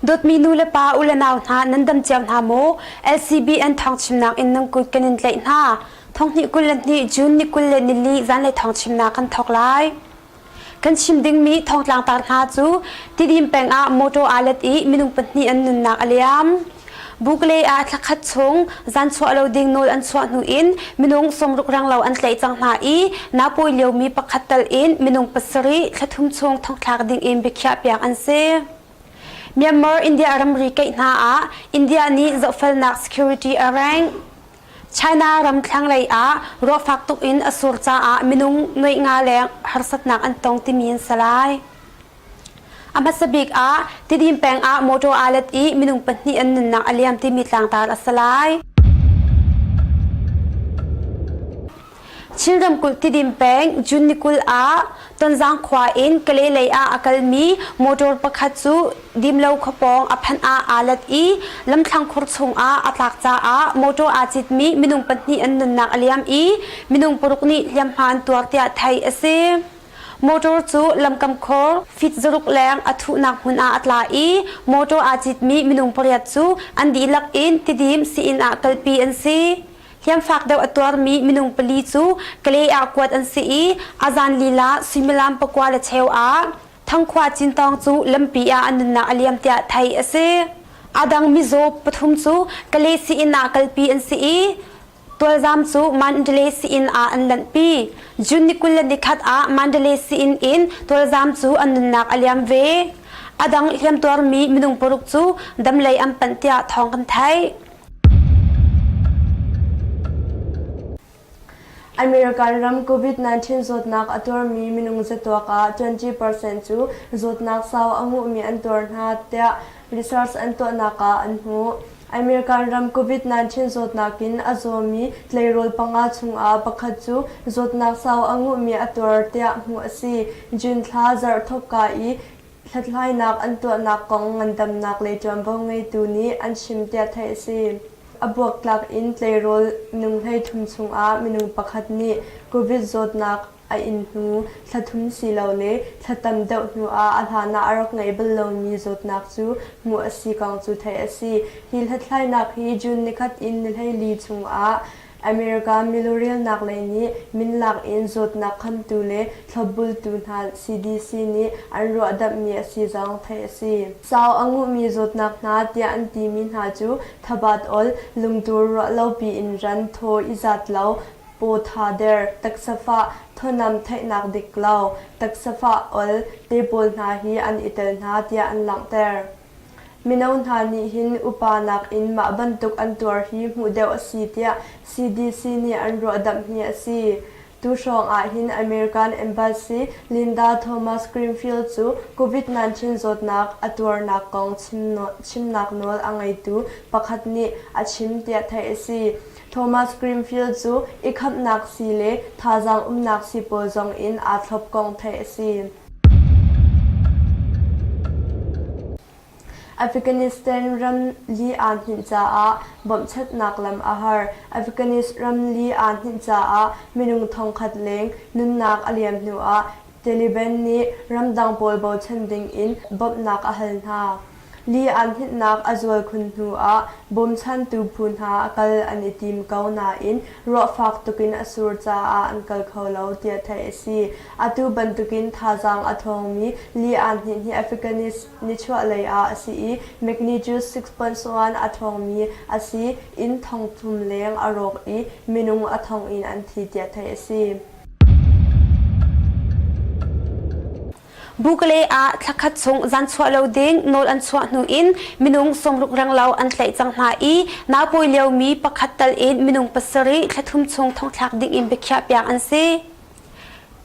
Dawtmi nu le pa u le nau hna nan dam cio hna maw? LCBN thawngchimnak in nan kut kan in tlaih hna. Thonghnih 22 June ni 24 zanlei thawngchimnak kan thawk lai. Kan chim dingmi thongtlang tar hna cu Tidim peng ah motor aa let i minung pahnih an nunnak a liam. Bukle ah thlakhat chung zan chuah lo ding nawl an chuah hnu in minung sawmruk renglo an tlaih cang hna i naupawi liomi pakhat tal in minung pasarih thlathum chung thongthlak ding in biakhiah piak an si. Myanmar India ramri keih hna ah India nih zohfelnak security a rengh. China ram thlanglei ah ruah fak tuk in a sur caah minung nuaih nga leng harsatnak an tong timi an si lai. A hmasa bik ah Tidim peng ah motor aa let i minung pahnih an nunnak a liam timi tlangtar a si lai. Chin ramkulh Tidim peng June ni 20 ah Tonzang khua in Kalay lei ah a kalmi motor pakhat cu Dimlo khuapawng a phanh ah aa let i lamthlang khur chungah a tlak caah motor aa citmi minung pahnih an nunnak a liam i minung paruk nih hliamhma an tuar tiah theih a si. Motor cu lamkam khor fit zaruk leng a thuhnak hmun ah a tla i motor aa citmi minung pariat cu an dihlak in Tidim sii-inn ah kalpi an si. Hliamfak deuh a tuarmi minung pali cu Kalay ah kuat an si i a zan lila suimilam pakua le cheu ah Thangkhua Cintawng cu lampi ah an nunnak a liam tiah theih a si. A dang mizaw pathum cu Kalay sii-inn ah kalpi an si i tualzam cu Mandalay sii-inn ah an lanhpi. June ni 21 ah Mandalay sii-inn in tualzam cu an nunnak a liam ve. A dang hliamtuarmi minung paruk cu damlei an panh tiah thawng kan theih. American ram COVID-19 zawtnak a tuarmi minung zatuak ah 20% cu zawtnak sau a nguhmi an tuar hna tiah research an tuahnak ah an hmuh. American ram COVID-19 zawtnak in a zawmi tleirawl panga chungah pakhat cu zawtnak sau a nguhmi a tuar tiah hmuh a si. June thla zarh thawkka i Hlathlainak an tuahnak kong ngandamnak lei ṭuanvo ngeitu nih an chim tiah theih a si. A buaktlak in tleirawl minung 13 chungah minung pakhat nih COVID zawtnak a in hnu thla thum silole thla tam deuh hnu ah a hlan ah a rak ngei bal lomi zawtnak cu hmuh a si kong cu theih a si. Hi hlathlainak hi June nikhat in ni 14 chungah America milurelnak lei nih minlak in zawtnak khamtu le thlopbultu hna CDC nih an ruahdamhmi a si zong theih a si. Sau a nguhmi zawtnak hna tiah an timi hna cu thabat ol, lungtur ruahlopi in ran, thaw i zat lo, paw tha der, taksa fah, thawhnam theihnak dik lo, taksa fah ol te pawl hna hi an i tel hna tiah an langhter. Mino hna nih hin upa nakin mah bantuk an tuar hi hmuh deuh a si tiah CDC nih an ruahdamh hi a si. Tu hrawng ah hin American Embassy Linda Thomas Greenfield cu COVID-19 zawtnak a tuarnak kong chimnak nawl a ngeitu pakhat nih a chim tiah theih a si. Thomas Greenfield cu i khamhnak sii le thazaang umnak sii pawl zong in aa thlop kong theih a si. Afghanistan ram li aa hninh caah bawmhchanhnak lam a har. Afghanistan ram li aa hninh caah minung thongkhat leng nunnak a liam hnuah Taliban nih ramdang pawl bochan dingin bawmhnak a hal hna. Li aa hninhnak a zual khun hnuah bawmchantu phu hna a kal an i tim ko nain ruah fak tukin a sur caah an kal kho lo tiah theih a si. Atu bantukin thazaang a ṭhawngmi li aa hninh hi Africanist nichuahlei ah a si i magnitude 6.1 a ṭhawngmi a si. Inn thongthum leng a rawk i minung a thong in an thi tiah theih a si. Bukale ah thlakhat chung zan chuah lo ding nawl an chuah hnu in minung sawmruk renglo an tlaih cang hna i naupawi liomi pakhat tal in minung pasarih thlathum chung thongthlak ding in biakhiah piak an si.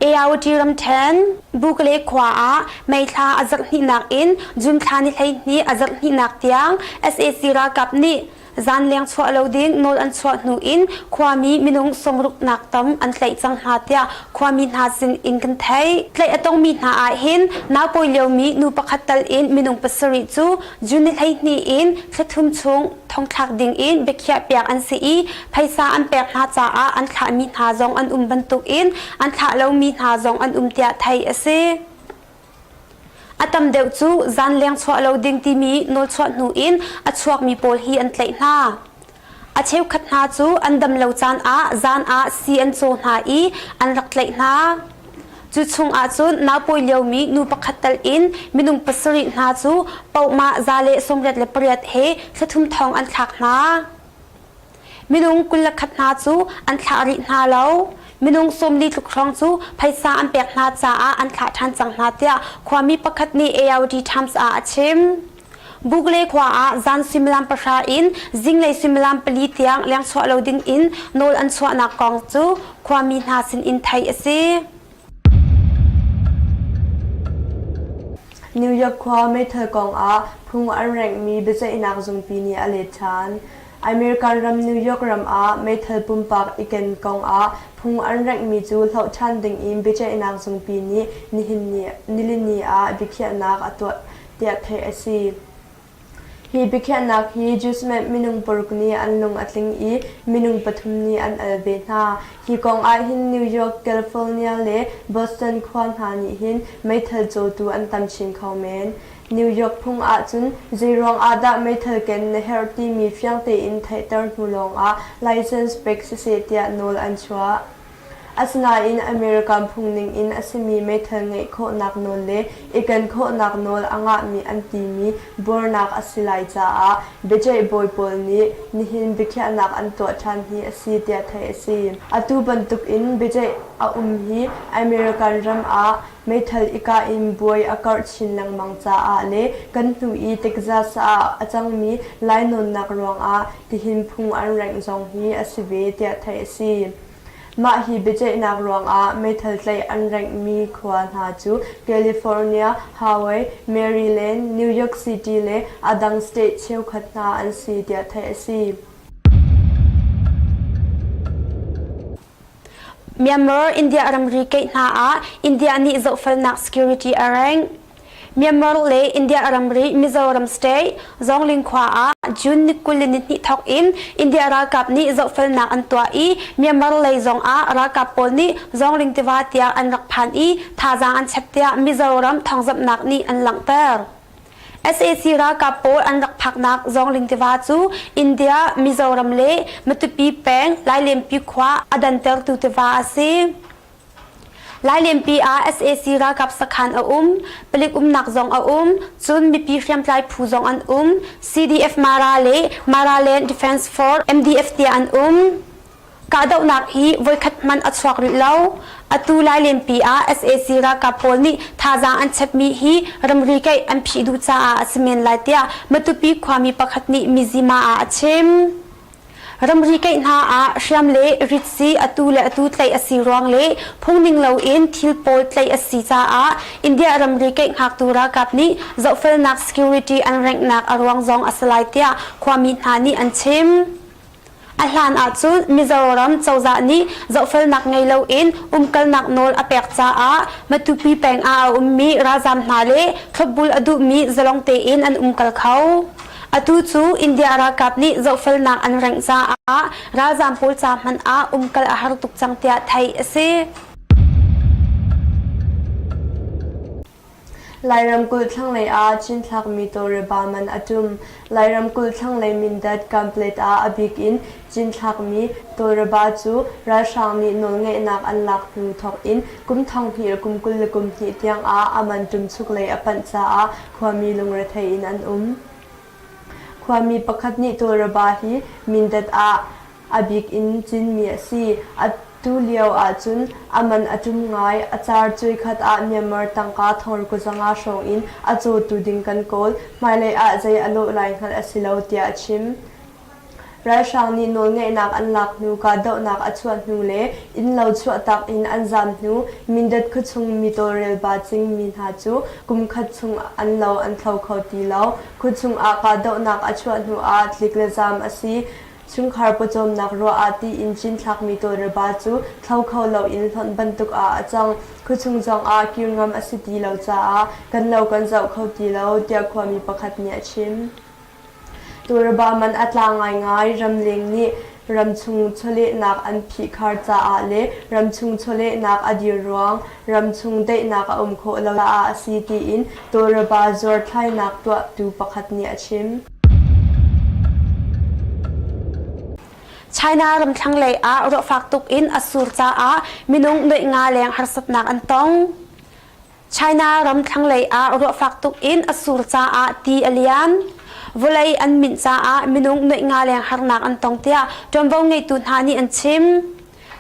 Ayawati ramṭhen Bukale khua ah May thla a zarh hnihnak in June thla ni 12 a zarh hnihnak tiang sac ralkap nih Zan leng chuah lo ding nawl an chuah hnu in khuami minung sawmruknak tam an tlaih cang hna tiah khuami hna sin in kan theih. Tlaih a tongmi hna ah hin naupawi liomi nu pakhat tal in minung pasarih cu June ni 12 in thlathum chung thongthlak ding in biakhiah piak an si i phaisa an pek hna caah an thlahmi hna zong an um bantuk in an thlah lomi hna zong an um tiah theih a si. A tam deuh cu zan leng chuah lo ding timi nawlchuah hnu in a chuakmi pawl hi an tlaih hna. A cheukhat hna cu an dam lo caan ah zan ah sii an caw hna i an rak tlaih hna. Cu chung ahcun naupawi liomi nu pakhat tal in minung pasarih hna cu pohmah 188 he thlathum thong an thlak hna. Minung 21 hna cu an thlah rih hna lo. Minung 40 tluk hrawng cu phaisa an pek hna caah an thlah ṭhan cang hna tiah khuami pakhat nih AOD Times ah a chim. Bukle khua ah zan suimilam pahra in zinglei suimilam pali tiang lengchuah lo ding in nawl an chuahnak kong cu khuami hna sinin theih a si. New York khua meithal kong ah phung an renghmi biaceihnak zungpi nih a let ṭhan. American ram New York ram ah meithal pumpak i ken kong ah phung an renghmi cu hloh ṭhan ding in biaceihnak zungpi nih nihin ni nilini ah biakhiahnak a tuah tiah theih a si. Hi biakhiahnak hi Judgment minung paruk nih an lung a tling i minung pathum nih an al ve hna. Hi kong ahhin New York, California le Boston khua hna nih hin meithal cawtu an tam chin kho men. New York phung ahcun zeiruang ah dah meithal ken na herh timi fiang tein theihter hnu lawngah license pek siseh tiah nawl an chuah. Asinain American phung ningin a simi meithal ngeih khawhnak nawl le i ken khawhnak nawl a ngahmi an timi buarnak a si lai caah biaceih bawi pawl nih nihin biakhiahnak an tuah ṭhan hi a si tiah theih a si. Atu bantukin biaceih a um hi American ram ah meithal i kah in buai a karh chin lengmang caah le kan hnu i Texas ah a cangmi lainawnnak ruangah tihin phung an rengh zong hi a si ve tiah theih a si. Mah hi biaceihnak ruangah meithal tlaih an renghmi khua hna cu California, Hawaii, Maryland, New York City le a dang state cheukhat hna an si tiah theih a si. Myanmar India ramri keih hna ah India nih zohfelnak security a rengh. Myanmar le India ramri Mizoram state Zawngling khua ah June ni 22 thawk in India ralkap nih zohfelnak an tuah i Myanmar lei zong ah ralkap pawl nih Zawngling tiva tiang an rak phan i thazaang an chep tiah Mizoram thawngzamhnak nih an langhter. Sac ralkap pawl an rak phaknak Zawngling tiva cu India, Mizoram le Matupi peng Lailenpi khua a dantertu tiva a si. Lailenpi ah sac ralkap sakhan a um, palik umnak zong a um, cun mipi hriamtlai phu zong an um, CDF Mara le Maraland Defense Force MDF tiah an um. Kahdohnak hi voikhat hmanh a chuak rih lo. Atu Lailenpi ah sac ralkap pawl nih thazaang an chepmi hi ramri keih an phih duh caah a si men lai tiah Matupi khuami pakhat nih Mizzima ah a chim. Ramri keih hna ah hriam le ritsi atu le atu tlaih a si ruang le phungning loin thil pawl tlaih a si caah India ramri keih hngaktu ralkap nih zohfelnak security an renghnak a ruang zong a si lai tiah khuami hna nih an chim. A hlan ahcun Mizoram cozah nih zohfelnak ngei loin umkalnak nawl a pek caah Matupi peng ah a ummi ralzaam hna le thlopbul a duhmi zalong tein an umkal kho. Atu cu India ralkap nih zohfelnak an rengh caah ralzaam pawl ca hmanh ah umkal a har tuk cang tiah theih a si. Lairam kulh thlanglei ah cinthlakmi tawlreba man a ṭum. Lairam kulh thlanglei Mindat Kanplet ah a bik in cinthlakmi tawlreba cu ralhrang nih nawlngeihnak an lak hnu thawk in kum thonghnih le kum 21 tiang ah a man ṭumchuk lei a panh caah khuami lungrethei in an um. Khuami pakhat nih tawlreba hi Mindat ah a bik in cinmi a si. Atu lio ahcun a man a ṭum ngai. A car cuikhat ah Myanmar tangka thongruk zanga hrawng in a cawtu ding kan kawl. Hmailei ah zei a lawh lai hngalh a si lo tiah a chim. Ralhrang nih nawlngeihnak an lak hnu kahdohnak a chuah hnu le innlo chuahtak in an zaam hnu Mindat khuachung mi tawlrelba cingmi hna cu kum khat chung an lo an thlo kho ti lo. Khuachung ah kahdohnak a chuah hnu ah tlik le zaam a si. Chungkhar pawcawmnak ruah ah tiin cinthlakmi tawlreba cu thlo kho loin hlonh bantuk ah a cang. Khuachung zong ah kir ngam a si ti lo caah kan lo kan zoh kho ti lo, tiah khuami pakhat nih a chim. Tawlreba man a tla ngaingai. Ramleng nih. Ramchung chawlehnak an phihkhar caah le ramchung chawlehnak a dir ruang ramchung daihnak a um khawh lo caah a si tiin tawlreba zuarthlainak tuahtu pakhat nih a chim. China ram thlanglei ah ruah fak tuk in a sur caah minung nuaih nga leng harsatnak an tong. China ram thlanglei ah ruah fak tuk in a sur caah ti a lian. Vawlei an minh caah minung nuaih nga leng harnak an tong tiah ṭuanvo ngeitu hna nih an chim.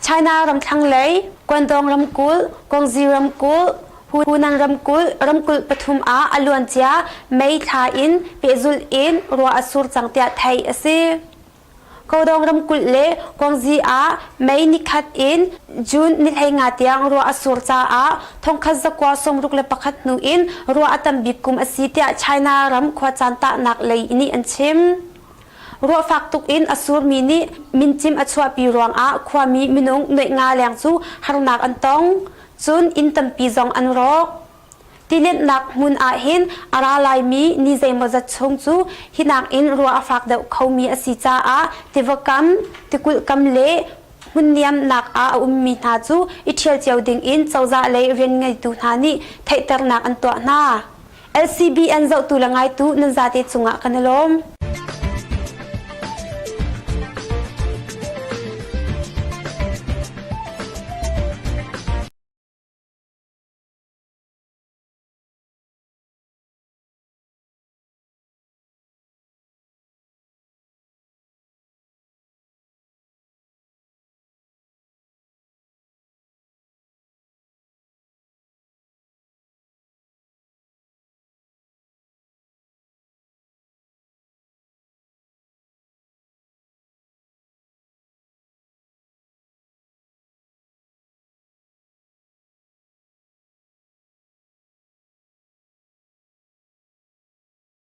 China ram thlanglei, Guangdong ramkulh, Guangxi ramkulh, Hunan ramkulh, ramkulh pathum ah a luancia May thla in pehzulh in ruah a sur cang tiah theih a si. Kodong ramkulh le Guangxi ah May nikhat in June ni 15 tiang ruah a sur caah thongkhat zakua 61 hnu in ruah a tam bik kum a si tiah China ram khuacaan tahnak lei nih an chim. Ruah fak tuk in a surmi nih mincim a chuahpi ruangah khuami minung nuaih nga leng cu harnak an tong. Cun inn tampi zong an rawk. Tilenhnak hmun ahhin a ra laimi ni zeimawzat chung cu hi nakin ruah a fak deuh khomi a si caah tiva kam, tikulh kam le hmunniamnak ah a ummi hna cu i ṭhial cio dingin cozah lei rian ngeitu hna nih theihternak an tuah hna. LCBN zohtu le ngaitu nan zate cungah kan i lawm.